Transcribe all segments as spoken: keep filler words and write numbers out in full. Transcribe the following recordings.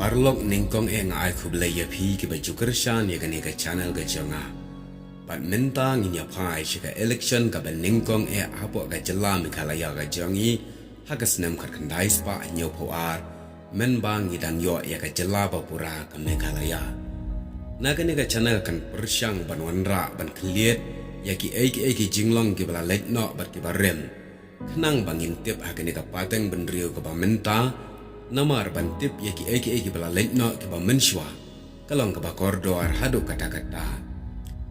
Paralok nyngkong eh, nga ai khublei ïa phi kiba ju kyrshan ïa kane ka channel ka jong nga. Bad mynta ngin ïa phai sha ka election kaba nyngkong eh hapoh ka jylla Meghalaya ka jong ngi ha ka snem khatkhyndai spah hynñiewphew ar, mynba ngi dang ïoh ïa ka jylla ba pura ka Meghalaya. Na kane ka channel kan pyrshang ban wanrah ban khylliat ïa kiei kiei ki jinglong kiba la leit noh bad kiba rim, khnang ba ngin tip ha kane ka pateng bynriew kaba mynta. Namar ban tip ïa kiei kiei kiba la leit noh kiba mynshuwa, ka long kaba kordor haduh katta katta.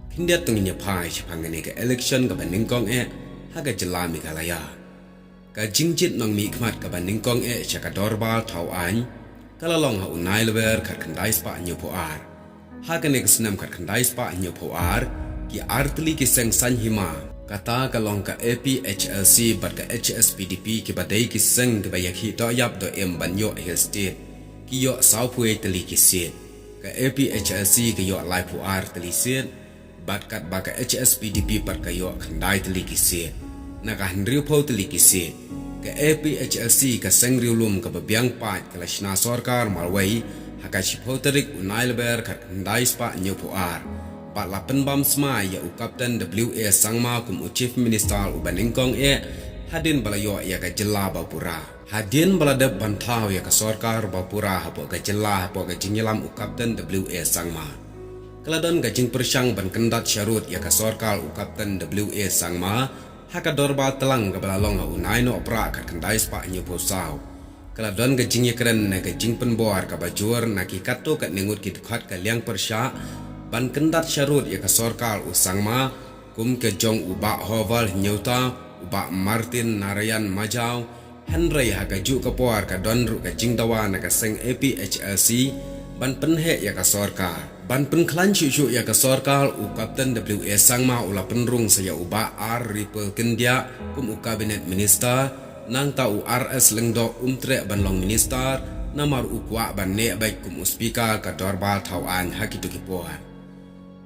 Khyndiat to ngin ïa phai shaphang kane ka election kaba nyngkong eh ha ka jylla Meghalaya. Ka jingjied nongmihkhmat kaba nyngkong eh sha ka dorbar thaw aiñ ka la long ha u Nailaber khatkhyndai spah hynñiewphew ar. Ha kane ka snem khatkhyndai spah hynñiewphew ar, ki artylli ki seng saiñ hima, kata ka long ka A P H L C bad ka H S P D P, kiba dei ki seng kiba ïakhih dohïap dohim ban ïoh Hill State, ki ïoh sawphew tylli ki seat. Ka A P H L C ka ïoh laiphew ar tylli seat, bad katba ka H S P D P pat ka ïoh khyndai tylli ki seat na ka hynriewphew tylli ki seat. Ka A P H L C, ka seng riewlum kaba biang paid, ka la shna sorkar marwei ha ka shiphew tarik u Nailaber khatkhyndai spah hynñiewphew ar, bad la pynbam smai ïa u Captain W A Sangma kum u Chief Minister uba nyngkong eh, hadien ba la ïoh ïa ka jylla ba pura. Hadien ba la dep ban thaw ïa ka sorkar ba pura hapoh ka jylla hapoh ka jingïalam u Captain W A Sangma, ka la don ka jingpyrshang ban kyndat sharud ïa ka sorkar u Captain W A Sangma ha ka dorbar tlang kaba la long ha u Nainohprah khatkhyndai spah hynñiewphew saw. Ka la don ka jingïakren ne ka jingpynbor kaba jur na ki katto katne ngut ki dkhot ka liang pyrshah ban kyndat sharud ïa ka sorkar u Sangma, kum ka jong u Bah Hoval Hynñiewta, u Bah Martin Narayan Majaw. Hynrei ha kajuh ka por ka don ruh ka jingdawa na ka seng A P H L C ban pynheh ïa ka sorkar. Ban pynkhlaiñ shuh shuh ïa ka sorkar, u Captain W A Sangma u la pynrung sa ïa u Bah R Ripple Kyndiah kum u Cabinet Minister, nangta u R S Lyngdoh um treh ban long Minister, namar u kwah ban neh beit kum u Speaker ka dorbar thaw aiñ ha kito ki por.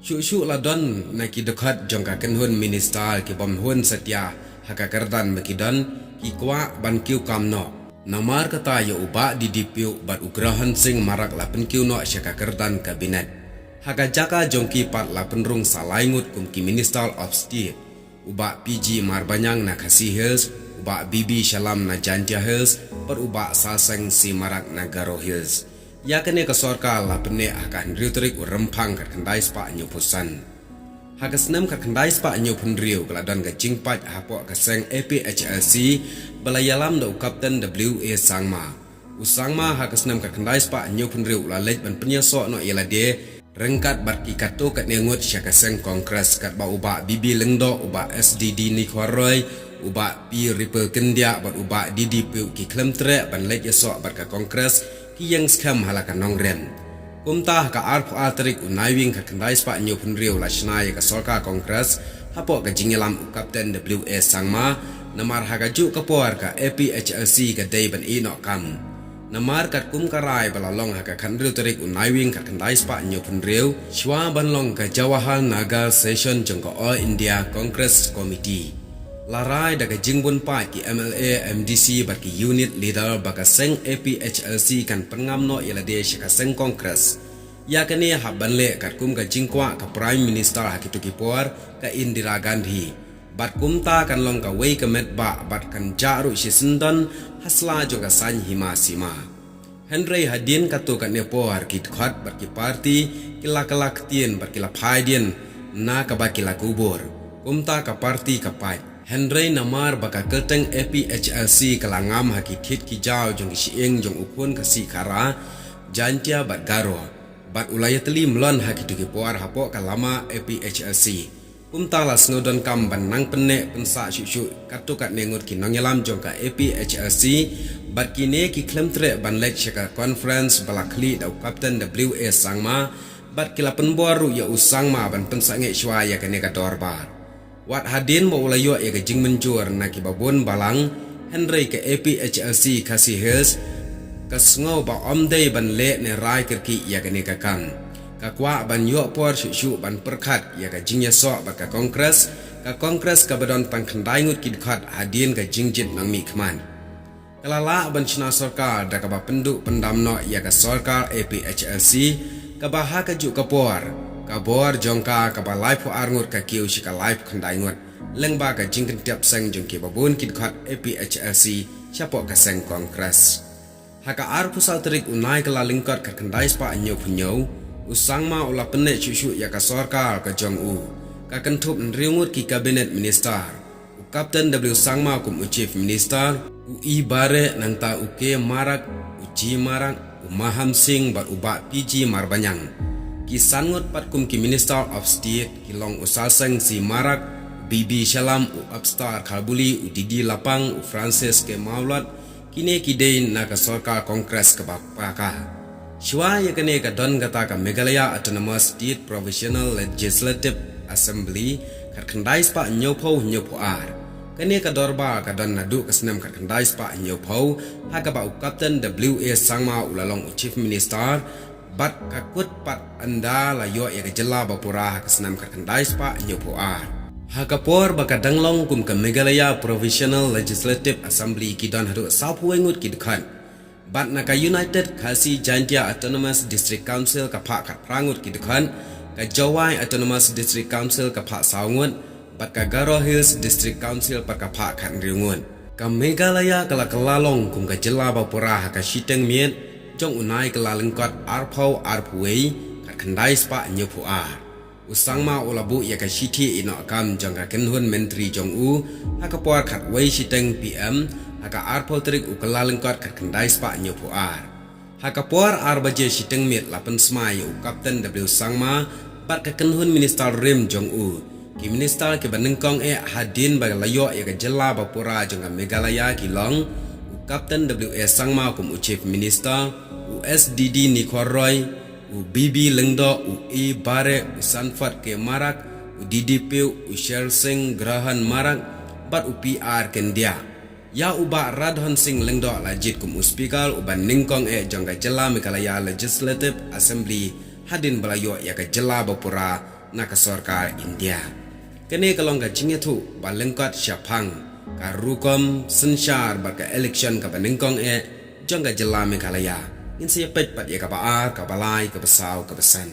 Shuh shuh la don na ki dkhot jong ka kynhun Minister ki bym hun satia ha ka kyrdan ba ki don, ki kwah ban kiew kam noh. Namar kata ïa u Bah D D Piew bad u Grohon Singh Marak la pynkiew noh sha ka kyrdan Cabinet. Ha ka jaka jong ki pat la pynrung sa lai ngut kum ki Minister of State, u Bah P G Marbaniang na Khasi Hills, u Bah B B Shyllem na Jaintia Hills, bad u Bah Saseng C Marak na Garo Hills. Ïa kane ka sorkar la pynneh ha ka hynriew tarik u Rymphang khatkhyndai spah hynñiewphew san. Ha ka snem khatkhyndai spah hynñiewphew hynriew ka la don ka jingpait hapoh ka seng A P H L C ba la ïalam da u Captain W A Sangma. U Sangma ha ka snem khatkhyndai spah hynñiewphew hynriew u la leit ban pynïasoh noh ïa lade ryngkat bad ki katto katne ngut sha ka seng Congress, katba u Bah B B Lyngdoh, u Bah S D D Nikhor Roy, u Bah P Ripple Kyndiah bad u Bah D D Piew ki khlem treh ban leit ïasoh bad ka Congress, ki ïeng skhem ha la ka nongrim. Kumta ha ka arphew ar tarik u Naiwieng khatkhyndai spah hynñiewphew hynriew la shna ïa ka sorkar Congress hapoh ka jingïalam u Captain W A Sangma, namar ha kajuh ka por ka A P H L C ka dei ban ïeh noh kam. Namar katkum ka rai ba la long ha ka khathynriew tarik u Naiwieng khatkhyndai spah hynñiewphew hynriew, shuwa ban long ka Jawahar Nagar Session jong ka All India Congress Committee, la rai da ka jingbun paid ki M L A, M D C bad ki unit leader ba ka seng A P H L C kan pynngam noh ïa lade sha ka seng Congress. Ïa kane hap ban leh katkum ka jingkwah ka Prime Minister ha kito ki por, ka Indira Gandhi. Bad kumta kan long kawei ka met ba bad kan jah ruh shisyndon ha sla jong ka saiñ hima sima. Hynrei hadien katto katne por ki dkhot bad ki party ki la kylla ktien bad ki la phai dien na kaba ki la kubur. Kumta ka party ka pait. Hynrei namar ba ka kyrteng A P H L C ka la ngam ha ki thied ki jaw jong ki shyieng jong u khun Khasi Khara, Jaintia bad Garo, bad u la ïatylli mlien ha kito ki por hapoh ka lama A P H L C. Kumta la sngewdonkam ban nang pynneh pynsah shuh shuh katto katne ngut ki nongïalam jong ka A P H L C, bad kine ki khlem treh ban leit sha ka conference ba la khlieh da u Captain W A Sangma, bad ki la pynbor ruh ïa u Sangma ban pynsangeh shuwa ïa kane ka dorbar. Wat hadien ba u la ïoh ïa ka jingmynjur na ki babun balang, hynrei ka A P H L C Khasi Hills ka sngew ba ym dei ban leh ne rai kyrkieh ïa kane ka kam. Ka kwah ban ïoh por shuh shuh ban pyrkhat ïa ka jingïasoh bad ka Congress, ka Congress kaba don tang khyndai ngut ki dkhot hadien ka jingjied nongmihkhmat. Ka la lah ban shna sorkar da kaba pynduh pyndam noh ïa ka sorkar A P H L C, kaba ha kajuh ka por ka bor jong ka kaba laiphew ar ngut ka kiew sha ka laiphew khyndai ngut, lyngba ka jingkynthiap seng jong kiba bun ki dkhot A P H L C shapoh ka seng Congress. Ha ka arphew saw tarik u Naikyllalyngkot khatkhyndai spah hynñiewphew hynñiew, u Sangma u la pynneh shuh shuh ïa ka sorkar ka jong u. Ka kynthup hynriew ngut ki cabinet minister, u Captain W Sangma kum u Chief Minister, u E Bare, nangta u K Marak, u G Marak, u Maham Singh bad u Bah P G Marbaniang. Ki san ngut pat kum ki Minister of State ki long u Sar Seng C Marak, u B B Shylla, u Absar Khalbuli, u D D Lapang, u Francis K Mawlad, kine ki dei na ka sorkar Congress kaba paka. Shuwa ïa kane ka don kata ka Meghalaya Autonomous State Provisional Legislative Assembly khatkhyndai spah hynñiewphew hynñiewphew ar. Kane ka dorbar ka don naduh ka snem khatkhyndai spah hynñiewphew, ha kaba u Captain W A Sangma u la long u Chief Minister, bad ka kut pat ynda la ïoh ïa ka jylla bapura ha ka snem khatkhyndai spah hynñiewphew ar. Ha ka por ba ka dang long kum ka Meghalaya Provisional Legislative Assembly ki don haduh sawphew wei ngut ki dkhot. Bad na ka United Khasi Jaintia Autonomous District Council ka phah khatphra ngut ki dkhot, ka Jowai Autonomous District Council ka phah saw ngut, bad ka Garo Hills District Council pat ka phah khathynriew ngut. Ka Meghalaya ka la kylla long kum ka jylla bapura ha ka shiteng miet jong u Naikyllalyngkot arphew arphew wei, khatkhyndai spah hynñiewphew ar. U Sangma u la buh ïa ka shithi ïehnoh kam jong ka kynhun myntri jong u ha ka por khatwei shiteng P M, ha ka arphew tarik u Kyllalyngkot khatkhyndai spah hynñiewphew ar. Ha ka por ar baje shiteng miet la pynsmai ïa u Captain W Sangma bad ka kynhun minister rim jong u. Ki minister kiba nyngkong eh hadien ba la ïoh ïa ka jylla bapura jong ka Meghalaya ki long u Captain W A Sangma kum u Chief Minister, u S D D Nikhor Roy, u B B Lyngdoh, u E Bare, u Sanford K Marak, u D D Phew, u Sher Singh Grohan Marak, bad u P R Kyndiah. Ïa u Bah Radhon Singh Lyngdoh la jied kum u Speaker uba nyngkong eh jong ka jylla Meghalaya Legislative Assembly hadien ba la ïoh ïa ka jylla bapura na ka sorkar India. Kane ka long ka jingïathuh ba lyngkot shaphang ka rukom synshar bad ka election kaba nyngkong eh jong ka jylla Meghalaya. Ngin sa ïa peit pat ïa kaba ar, kaba lai, kaba saw, kaba san.